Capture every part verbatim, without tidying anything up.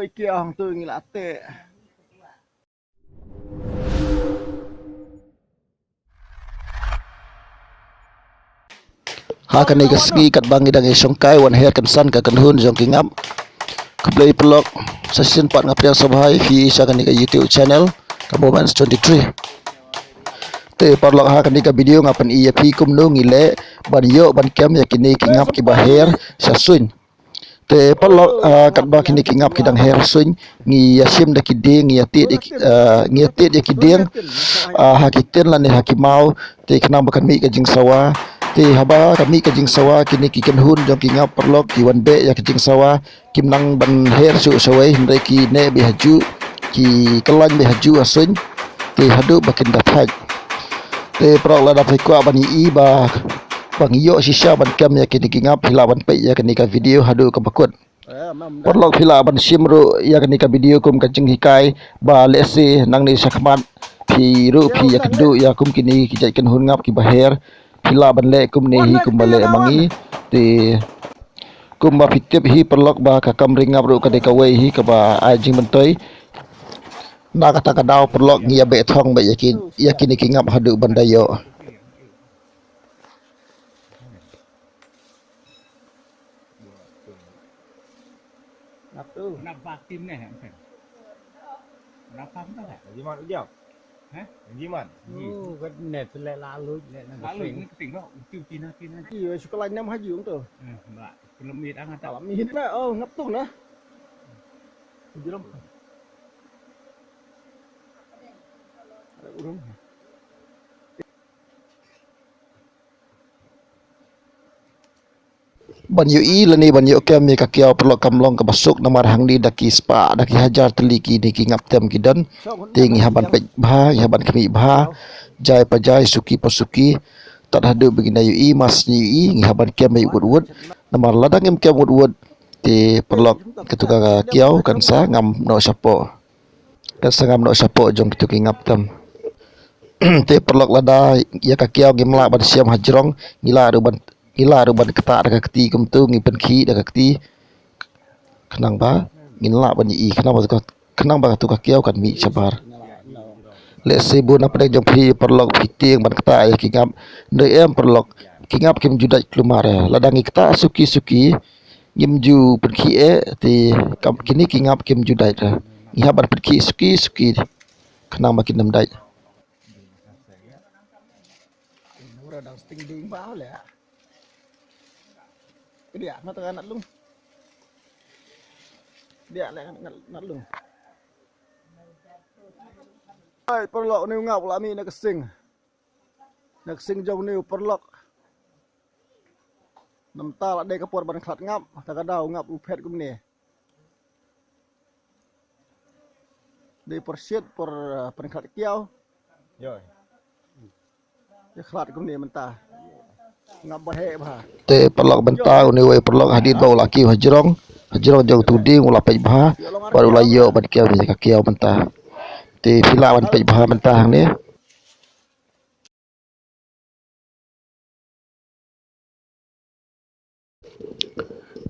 Ki hang tu ngi la te. Ha kane ka sngi katba ngi dang ïa shongkai wan her kynsan ka kynhun jong ki ngap. Khublei paralok, sa shisien pat nga pdiang sngewbha ïa phi sha kane ka YouTube channel ka Moments twenty-three. Te paralok, ha kane ka video nga pyni ïa phi kumno ngi leh ban ïoh ban kem ïa kine ki ngap kiba her sha suiñ. Te paralok, ah, katba kine ki ngap ki dang her suiñ, ngi ïa shim da ki dieng, ngi ïa tied ïa ki, ah, ngi ïa tied ïa ki dieng, ah, ha ki tin lane ha ki maw, te khnang ba kan mih ka jingsawa. Te haba ka mih ka jingsawa, kine ki kynhun jong ki ngap paralok ki wan beh ïa ka jingsawa, kim nang ban her shuh shawei, hynrei ki neh beit ha juh, ki kyllain beit ha juh ha suiñ. Te haduh ba kin da thait. Te paralok, lada phi kwah ban ïohi ba, ba ngi ïoh shisha ban kem ïa kine ki ngap, phi lah ban peit ïa kane ka video haduh kaba kut. Paralok, phi lah ban shim ruh ïa kane ka video kum ka jinghikai ba lehse nangne shakhmat phi ruh phi ïakynduh ïa kum kine ki jait kynhun ngap kiba her, phi lah ban leh kumne hi kumba leh ma ngi. Te kumba phi tip hi paralok ba ka kam ring ngap ruh ka dei kawei hi kaba ai jingmyntoi. Na kata ka daw paralok, ngi ïa beh thong beit ïa ki, ïa kine ki ngap haduh ban da ïoh. Nap tu. Nap ba kim ne, em, kan? Nap ba kim ne? Jiman ujau. Hah? Jiman. Oh, kat ne tu le lalu le na. Lalu ni kesing kau, utiu tina tina. Iyo, suka lain nam haji tu. Eh, ba, belum mit angat. Kalau mit lah, oh, ngap tu nah. Jiram. Ada urung. Ban ïohi lane ban ïoh kem ïa ka kiaw paralok kam long kaba suk, namar hangne da ki spah da ki hajar tylli kine ki ngap tem ki don. Te ngi hap ban peit bha, ngi hap ban khmih bha, jai pa jai, suki pa suki. Tad haduh ba ngin da ïohi, mas ngi ïohi, ngi hap ban kem beit wut wut. Namar lada ngim kem wut wut, te paralok, katu ka kiaw kan sa ngam noh shapoh. Kan sa ngam noh shapoh jong kitu ki ngap tem. Te paralok, lada ïa ka kiaw ngim lah ban siam hajrong, ngi lah ruh ban, ngi lah ruh ban ktah da ka kti kumtu, ngi pynkhih da ka kti. Khnang ba ngin lah ban ïohi, khnang ba ka, khnang ba katu ka kiaw kan mih shabar. Lehse bun na pdeng jong phi paralok phi tieng ban ktah ïa ki ngap. Hynrei em paralok, ki ngap kim ju dait kulmar. Lada ngi ktah suki suki, ngim ju pynkhih eh, te kam kine ki ngap kim ju dait. Ngi hap ban pynkhih suki suki khnang ba kin ym dait. Ura dang sting ding ba le. Dia mata kan lung. Dia le kan lung. Ai, paralok, une u ngap u la mih na ka sing. Na ka sing jong une u paralok. Namar la dei ka por ban khlad ngap, ta ka daw ngap u phet kumne. Dei por shit, por, eh, pynkhlad kiaw. Ïa khlad kumne mynta. Ngap ba heh bha. Te paralok, mynta une uwei u paralok hadien ba u la kiew hajrong, hajrong jong utu u dieng u la peit bha, bad u la ïoh ban kem ïa ka kiaw mynta. Te phi lah ban peit bha mynta hangne.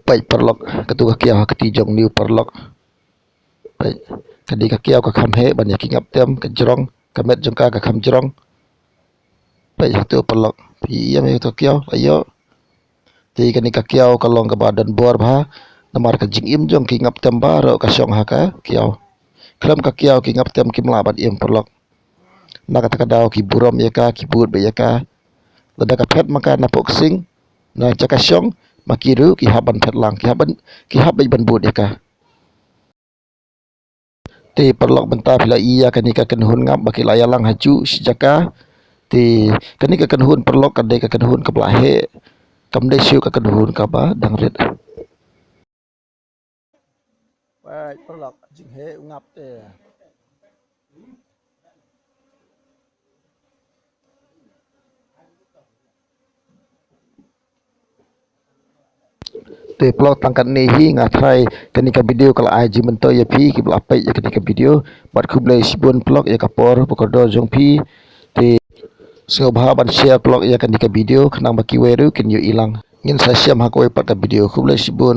Peit paralok, katu ka kiaw ha kti jong une u paralok. Peit, ka dei ka kiaw ka kham heh ban ïa ki ngap tem, ka jrong, ka met jong ka ka kham jrong. Peit hatu paralok, phi ïa me katu ka kiaw, la ïoh. Te kane ka kiaw ka long kaba don bor bha, namar ka jingim jong ki ngap tem baroh ka shong ha ka kiaw. Khlem ka kiaw ki ngap tem kim lah ban im paralok. Na kata ka daw ki burom ïa ka, ki bud beit ïa ka. Lada ka phet ma ka na pok sing, na jaka shong, ma ki ruh ki hap ban phet lang, ki hap ban, ki hap beit ban bud ïa ka. Te paralok, mynta phi la ïohi ïa kane ka kynhun ngap ba ki la ïalang ha juh shi jaka. Te kane ka kynhun paralok ka dei ka kynhun kaba la heh. Kam dei shuh ka kynhun kaba dang rit. Wei paralok, jingheh u ngap te. Te paralok, tang katne hi nga tharai kane ka video ka la ai jingmyntoi ïa phi kiba la peit ïa kane ka video. Bad khublei shibun paralok ïa ka por ba kordor jong phi. Te sngewbha ban share paralok ïa kane ka video khnang ba kiwei ruh kin ïohi lang. Ngin sa ïashem ha kawei pat ka video. Khublei shibun.